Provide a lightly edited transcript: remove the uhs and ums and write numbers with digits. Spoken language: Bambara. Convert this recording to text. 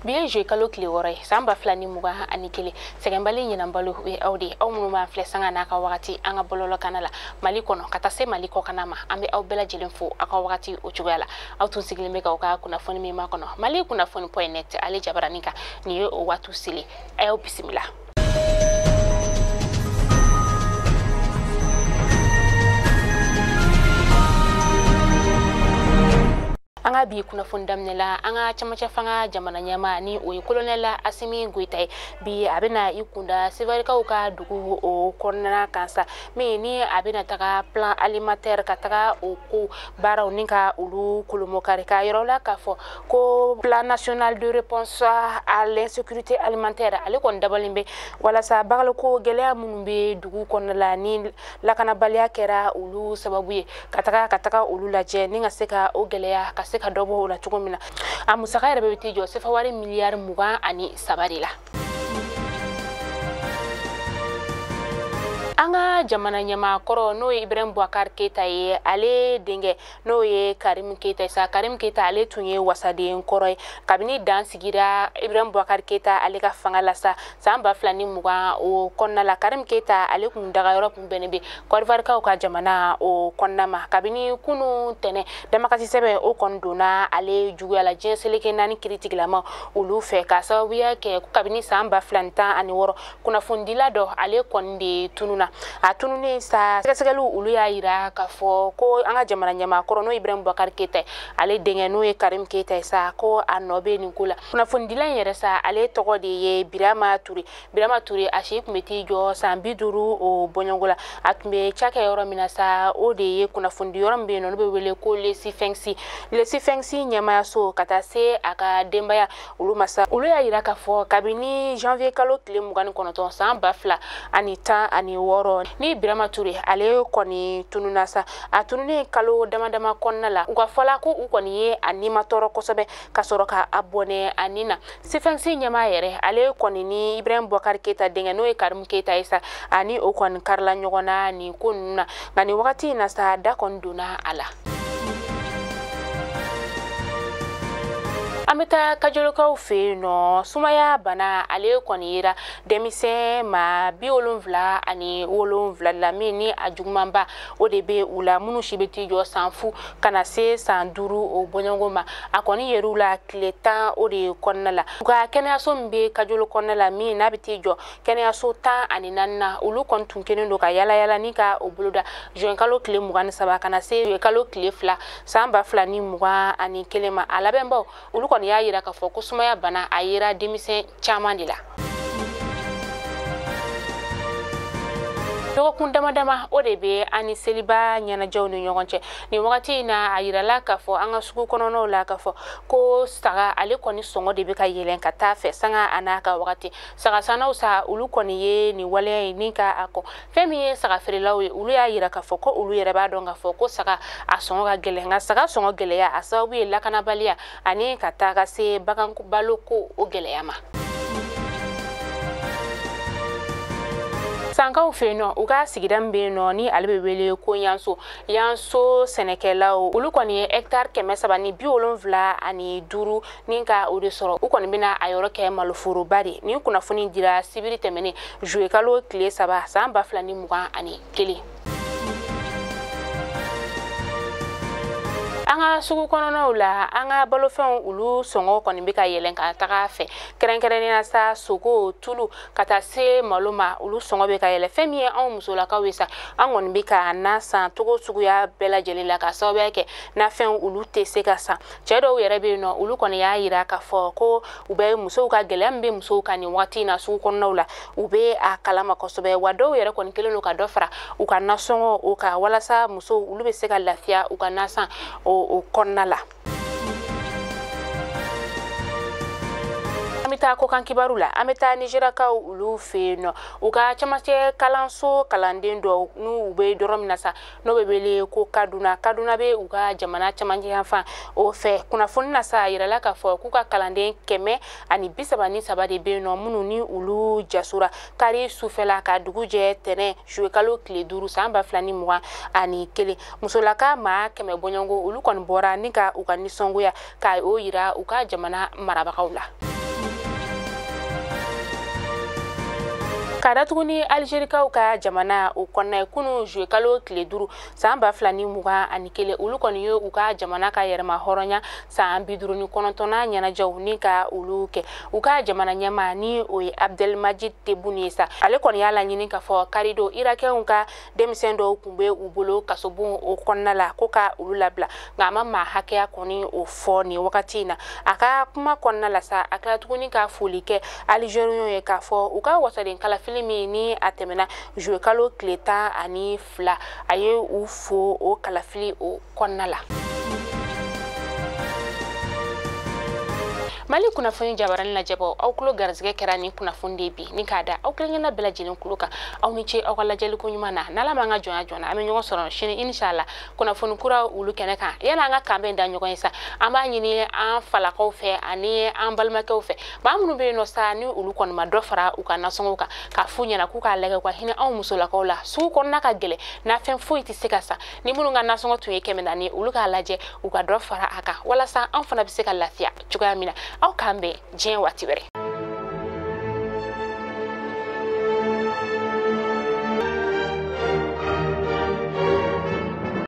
Bi ye juillet kalo tile 6 ye san 2021 sɛgɛnbali ɲinanbalo o ye aw de ye aw minnu b'an filɛ sanga n'a ka wagati an ka bɔlɔlɔkana la Mali kɔnɔ ka taa se Mali kɔkana ma an bɛ aw bɛɛ lajɛlen fo aw ka wagati o cogoya la aw tun sigilen bɛ k'aw ka kunnafoni min makɔnɔ Mali kunnafoni.net ale jabaranin kan nin ye o waati selen a y'aw bisimila. An ka bi kunnafoni daminɛ la an ka camancɛ fanga jamana ɲɛmaa ni o ye colonel Assimi Goïta ye bi a bɛna i kunda Sevarikaw ka dugu o kɔnɔna kan sa min ni a bɛna taga plan alimentaire ka taga o ko baaraw ni ka olu kolomɔkari ka yɔrɔ la k'a fɔ ko plan national de réponse à l'insécurité alimentaire ale kɔni dabɔlen bɛ walasa bagaloko gɛlɛya minnu bɛ dugu kɔnɔna la ni lakanabaliya kɛra olu sababu ye ka taga olu lajɛ ni ka se ka o gɛlɛya ka se ka dɔ bɔ o la cogo min na a musaka yɛrɛ bɛ t'i jɔ sefa wari miliyari 23 de la. An ka jamana ɲɛmaa kɔrɔ n'o ye Ibrahim Boubacar Keita ye ale denkɛ n'o ye Karim Keita ye sa Karim Keita ale tun ye wasaden kɔrɔ ye kabini dan sigira Ibrahim Boubacar Keita ale ka fanga la sa san 2020 o kɔnɔna la Karim Keita ale kun dagayɔrɔ kun bɛnnen bɛ Côte d'Ivoire ka jamana o kɔnɔna ma kabini kunun tɛnɛ damakasi sɛbɛn o kɔni donna ale juguya la diɲɛ seleke 4 kiiritigilama olu fɛ k'a sababuya kɛ kabini san 2016 kunnafonidila dɔ ale kɔni de tununa. A tununnen sa sɛgɛsɛgɛliw olu y'a yira k'a fɔ ko an ka jamana ɲɛmaa kɔrɔ n'o ye Ibrahim Boubacar Keita ye ale denkɛ n'o ye Karim Keita ye sa ko a nɔ bɛ nin ko la. Kunnafonidila in yɛrɛ sa ale tɔgɔ de ye Birama Touré. Birama Touré a si tun bɛ t'i jɔ san 50 o bɔɲɔgɔnko la a tun bɛ cakɛ yɔrɔ min na sa o de ye kunnafonidi yɔrɔ min bɛ yen nɔ n'o bɛ wele ko Lesifɛnsi Lesifɛnsi ɲɛmaayaso ka taa se a ka denbaya olu ma sa olu y'a yira k'a fɔ kabini janvier kalo tile 29 san 2016 ni Birama Touré ale kɔni tununa sa a tununen kalo dama dama kɔnɔna la u ka fɔla ko u kɔni ye a nimatɔrɔ kosɛbɛ ka sɔrɔ ka a bɔnɛ a nin na. Sifɛnsi ɲɛmaa yɛrɛ ale kɔni ni Ibrahim Boubacar Keita denkɛ n'o ye Karim Keita ye sa ani o kɔni karila ɲɔgɔn na nin ko ninnu na nka nin wagati in na sa da kɔni donna a la. An bɛ taa Kajolokaw fɛ yen nɔ sumaya bana ale kɔni yera denmisɛn ma 77 la min ni a jugumanba o de bɛ u la minnu si bɛ t'i jɔ san 0 ka na se san 5 o bɔɲɔgɔnko ma a kɔni yer'u la tile 10 o de kɔnɔna la. U ka kɛnɛyaso min bɛ Kajolo kɔnɔna la min n'a bɛ t'i jɔ kɛnɛyaso 14 na olu kɔni tun kɛlen don ka yala yala ni ka o boloda juin kalo tile 23 ka na se juillet kalo tile 2 san 2021 ma a labɛnbaw olu kɔni y'a yira k'a fɔ ko sumaya bana a yera denmisɛn caman de la. Dɔgɔkun dama dama o de bɛ an ni seliba ɲɛnajɛw ni ɲɔgɔn cɛ nin wagati in na a yirala k'a fɔ an ka sugu kɔnɔnaw la k'a fɔ ko saga ale kɔni sɔngɔ de bɛ ka yɛlɛn ka taa fɛ sanga a n'a ka wagati saga sannaw sa olu kɔni ye nin waleya in ni ka a kɔ fɛn min ye saga feerelaw ye olu y'a yira k'a fɔ ko olu yɛrɛ b'a dɔn k'a fɔ ko saga a sɔngɔ ka gɛlɛn nka saga sɔngɔ gɛlɛya a sababu ye lakanabaliya ani ka taa ka se bagan baloko o gɛlɛya ma. Sankaw fɛ yen nɔ u ka sigida min bɛ yen nɔ ni ale bɛ wele ko Yanso Yanso sɛnɛkɛlaw olu kɔni ye hectare 375 ni ka o de sɔrɔ u kɔni bɛna a yɔrɔ kɛ maloforoba de nin kunnafoni dira sibiri tɛmɛnen juillet kalo tile 3 san 2021. An ka sugu kɔnɔnaw la an ka balofɛnw olu sɔngɔ kɔni bɛ ka yɛlɛn ka taga fɛ kɛrɛnkɛrɛnnenya sa sogo tulu ka taa se malo ma olu sɔngɔ bɛ ka yɛlɛ fɛn min ye anw musolakaw ye sa an kɔni bɛ ka na san togo suguya bɛɛ lajɛlen la ka sababuya kɛ nafɛnw olu tɛ se ka san cɛ dɔw yɛrɛ bɛ yen nɔ olu kɔni y'a yira k'a fɔ ko u bɛ musow ka gɛlɛya min bɛ musow kan nin waati in na sugu kɔnɔnaw la u bɛ a kalama kosɛbɛ wa dɔw yɛrɛ kɔni kɛlen don ka dɔ fara u ka nasɔngɔ o kan walasa musow olu bɛ se ka lafiya u ka nasan o kɔnɔna la. An bɛ taa kɔkan kibaru la an bɛ taa Nizeriyakaw olu fɛ yen nɔ u ka camancɛ kalanso kalanden dɔw n'u bɛ yɔrɔ min na sa n'o bɛ wele ko Kaduna Kaduna bɛ u ka jamana camancɛ yanfan o fɛ kunnafoni na sa a yirala k'a fɔ k'u ka kalanden 133 de bɛ yen nɔ minnu ni olu jasora kari sufɛla ka dugu jɛ tɛnɛn juillet kalo tile 5 san 2021 musolaka maa 100 bɔɲɔgɔnko olu kɔni bɔra ni ka u ka nisɔngoya ka o yira u ka jamana marabagaw la. Ka datugu ni Algerikaw ka jamana o kɔnɔna ye, kunun juillet kalo tile 5 san 2021, olu kɔni ye u ka jamana ka yɛrɛma hɔrɔnya san 59nan ɲɛnajɛw ni ka olu kɛ. U ka jamana ɲɛmaa ni o ye Abdelmadjid Tebboune ye sa, ale kɔni y'a laɲini k'a fɔ karidon Irakɛnw ka denmisɛn dɔw tun bɛ u bolo kasobon o kɔnɔna la ko ka olu labila, nka a ma maa hakɛya kɔni o fɔ nin wagati in na. A ka kuma kɔnɔna la sa, a tila tuguni ka foli kɛ Algériens ye k'a fɔ u ka wasaden kalafili min ni a tɛmɛna juillet kalo tile 12, a ye u fo o kalafili o kɔnɔna la. Mali kunnafoni jabarani lajɛbɔ, aw kulo garisɛgɛ kɛra ni kunnafoni de bi ni k'a da aw kelenkelenna bɛɛ lajɛlen kulo kan. Aw ni ce aw ka lajɛli ko ɲuman na. N'Ala m'an ka jɔnya jɔna, an bɛ ɲɔgɔn sɔrɔ sini inshallah kunnafoni kura olu kɛnɛ kan. Yanni an ka kanbɛn da ɲɔgɔn ye sa, an b'a ɲini an falakaw fɛ ani an balimakɛw fɛ, maa minnu bɛ yen nɔ sa ni olu kɔni ma dɔ fara u ka nasɔngɔw kan, k'a f'u ɲɛna k'u k'a lajɛ u ka hinɛ anw musolakaw la. Sugu kɔnɔna ka gɛlɛn, nafɛn foyi tɛ se ka san. Ni minnu ka nasɔngɔ tun ye 400 ye, olu k'a lajɛ u ka dɔ fara a kan walasa an fana bɛ se ka lafiya cogoya min na. Aw k'an bɛn diɲɛ waati wɛrɛ.